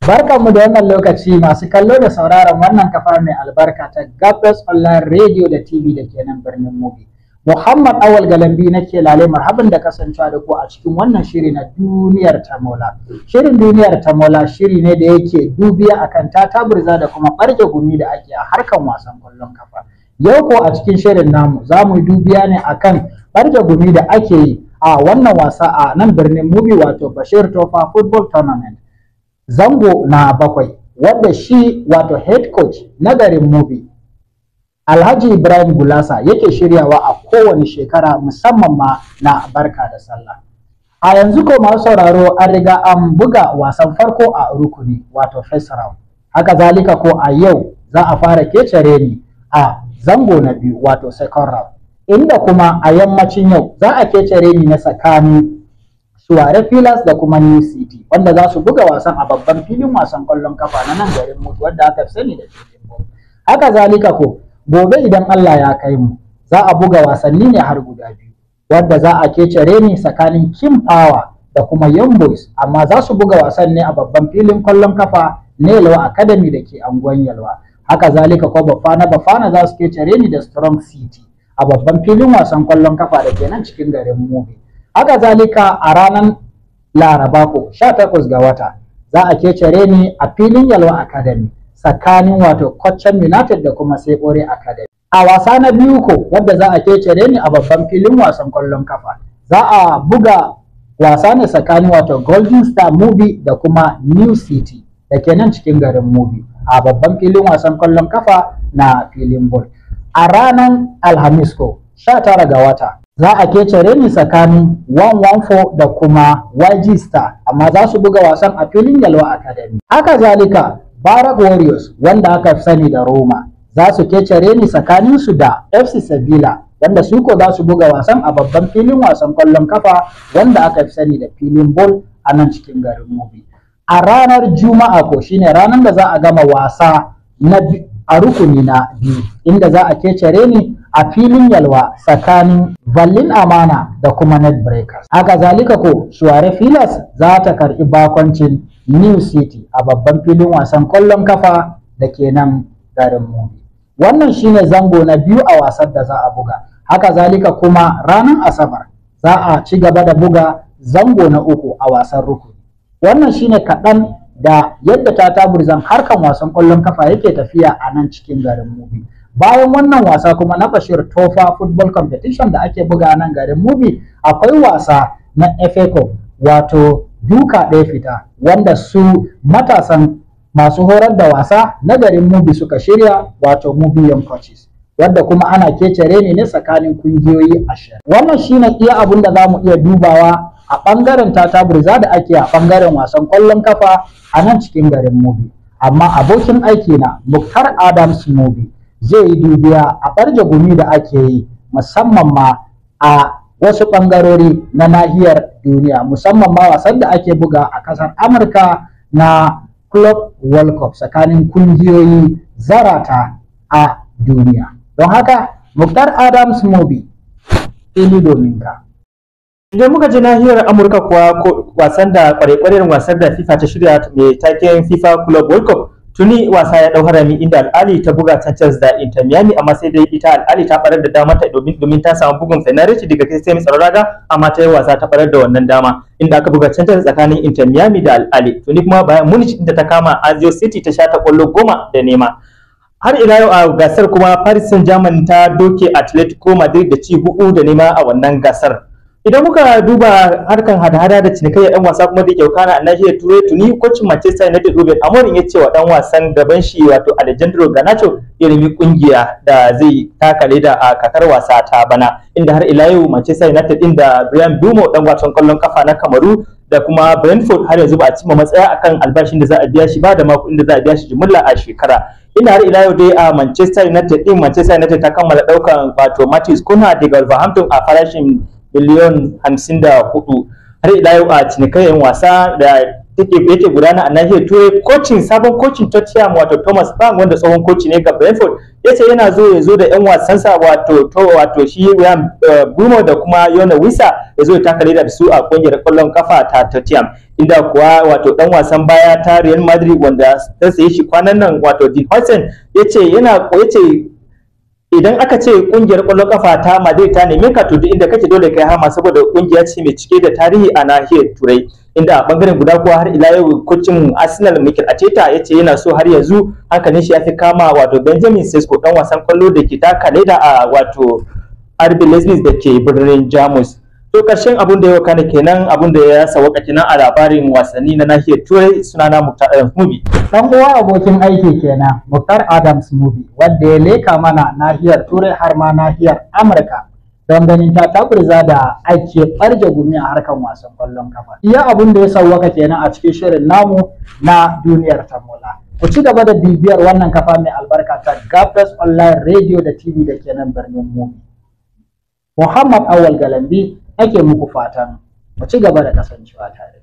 Barkanmu da wannan lokaci masu kallo da sauraron wannan kafa mai albarka ta Gabas Online Radio da TV da ke nan birnin Mubi. Muhammad Awal Galambi nake lale marhaban da kasancewa da ku a cikin wannan shiri na Duniyar Tamola. Shirin Duniyar Tamola shiri ne da yake dubiya akan tataburza da kuma barke gumi da ake a harkan wasan kwallon kafa. Yau ko a cikin shirin namu za mu yi dubiya ne akan barke gumi da ake yi a wannan wasa a nan birnin Mubi, wato Bashir Tofa Football Tournament. Zango na 7, wadda shi wato head coach na garin Mubi, Alhaji Ibrahim Gulasa, yake shiryawa a kowane shekara, musamman ma na barka da sallah. A yanzu ko masu sauraro, an riga an buga wasan farko a rukuni, wato first round. Haka zalika ko a yau za a fara kecere ni a zango na biyu, wato second round. Inda kuma a yammacin yau za a kecere ni na tsakanin Suware Pillars da kuma New City, wanda za su buga wasan a babban filin wasan kwallon kafa na nan garin Mubi, wanda aka fi sani da filin ball. Haka zalika ko gobe idan Allah ya kai mu za a buga wasanni ne har guda biyu, wanda za a kece reni tsakanin King Power da kuma Young Boys, amma za su buga wasan ne a babban filin kwallon kafa na Yalwa Academy da ke anguwan Yalwa. Haka zalika ko Bafana Bafana za su kece reni da Strong City a babban filin wasan kwallon kafa da ke nan cikin garin Mubi. Haka zalika a ranar Laraba ko 18 ga wata za a kece reni a filin Yalwa Academy tsakanin wato Kocham United da kuma Sebore Academy. A wasa na biyu ko wadda za a kece reni a babban filin wasan kwallon kafa, za a buga wasa ne tsakanin wato Golden Star Mubi da kuma New City da ke nan cikin garin Mubi a babban filin wasan kwallon kafa na filin ball. A ranar Alhamis ko 19 ga wata za a kece reni tsakanin 114 da kuma YG Star, amma za su buga wasan a filin Yalwa Academy. Haka zalika Barak Warriors, wanda aka fi sani da Roma, za su kece reni tsakanin su da FC Sevilla, wanda su ko za su buga wasan a babban filin wasan kwallon kafa wanda aka fi sani da filin ball a nan cikin garin Mubi. A ranar Juma'a ko shine ranar da za a gama wasa na a rukuni na biyu, inda za a kece reni a filin Yalwa tsakanin Vallin Amana da kuma Net Breakers. Haka zalika ko Shuware Filas za ta karɓi bakoncin New City a babban filin wasan kwallon kafa da ke nan garin Mubi. Wannan shine zango na biyu a wasan da za a buga. Haka zalika kuma ranar Asabar za a ci gaba da buga zango na uku a wasan rukuni. Wannan shine kaɗan da yadda tataburzan harkan wasan kwallon kafa yake tafiya a nan cikin garin Mubi. Bayan wannan wasa kuma na Bashir Tofa Football Competition da ake buga nan garin Mubi, akwai wasa na FA Cup, wato duka ɗaya fita, wanda su matasan masu horar da wasa na garin Mubi suka shirya, wato Mubi Young Coaches, wadda kuma ana kece reni ne tsakanin kungiyoyi 20. Wannan shine iya abun da za mu iya dubawa a ɓangaren tataburza da ake a ɓangaren wasan ƙwallon kafa a nan cikin garin Mubi. Amma abokin aiki na Muktar Adams Mubi zai yi dubiya a ɓarje gumi da ake yi, musamman ma a wasu ɓangarori na nahiyar duniya, musamman ma wasan da ake buga a ƙasar Amurka na Club World Cup tsakanin kungiyoyi zarata a duniya. Don haka, Muktar Adams Mobi, fili domin ka. Idan muka je nahiyar Amurka kuwa, wasan da kwarekwaren wasan da FIFA ta shirya mai taken FIFA Club World Cup, tuni wasa ya dau harami, inda Al ta buga Sanchez da Inter Miami, amma sai dai ita Al ta barar da damar ta domin ta samu bugun penalty daga kai sai mai tsaron raga, amma ta yi wasa ta barar da wannan dama, inda aka buga Sanchez tsakanin Inter Miami da Al. Tuni kuma Bayern Munich inda ta kama Azio City ta sha ta kwallo 10-0. Har ila yau a gasar kuma, Paris Saint-Germain ta doke Atletico Madrid da ci 4-0 a wannan gasar. Idan muka duba harkan hada-hada da cinikayyar dan wasa kuma da ke wakana a nahiyar Turai, tuni kocin Manchester United Ruben Amorim ya ce wa dan wasan gaban shi, wato Alejandro Garnacho, ya nemi kungiya da zai taka leda a kakar wasa ta bana, inda har ila yau Manchester United din da Bryan Mbeumo, dan wasan kwallon kafa na Kamaru, da kuma Brentford har yanzu ba a cimma matsaya akan albashin da za a biya shi ba da ma kuɗin da za a biya shi jumla a shekara. Inda har ila yau dai a Manchester United din, Manchester United ta kammala daukan wato Matheus Cunha daga Wolverhampton a farashin miliyon 54. Har ila yau a cinikayyar wasa da take yake gudana a nahiyar Turai, kocin sabon kocin Tottenham wato Thomas Frank, wanda tsohon koci ne ga Brentford, yace yana zo ya zo da yan wasansa wato to wato shi William Bruno da kuma Yona Wissa ya zo ya taka leda da su a kungiyar kwallon kafa ta Tottenham. Inda kuwa wato dan wasan baya ta Real Madrid wanda ta saye shi kwanan nan wato Dean Huijsen, yace yana yace idan aka ce kungiyar kwallon kafa ta Madrid ta neme ka, to duk inda kake dole kai hama, saboda kungiya ce mai cike da tarihi a nahiyar Turai. Inda a bangaren guda kuwa har ila yau kocin Arsenal Mikel Arteta yace yana so har yanzu hankalin shi ya fi kama wato Benjamin Sesko, dan wasan kwallo da ke taka leda a wato RB Leipzig da ke birnin Jamus. To karshen abun da ya wakana kenan, abun da ya sawaka kenan a labarin wasanni na nahiyar Turai. Sunana Muktar Adams Mubi. Dan uwa abokin aiki kenan Muktar Adams Mubi, wanda ya leka mana nahiyar Turai har ma nahiyar Amurka don ganin ta taburza da ake barje gumi a harkan wasan kwallon kafa. Iya abun da ya sawwaka kenan a cikin shirin namu na Duniyar Tamola. Ku ci gaba da bibiyar wannan kafa mai albarka ta Gabas Online Radio da TV da kenan birnin Mubi. Muhammad Awal Galambi ake muku fatan mu ci gaba da kasancewa tare.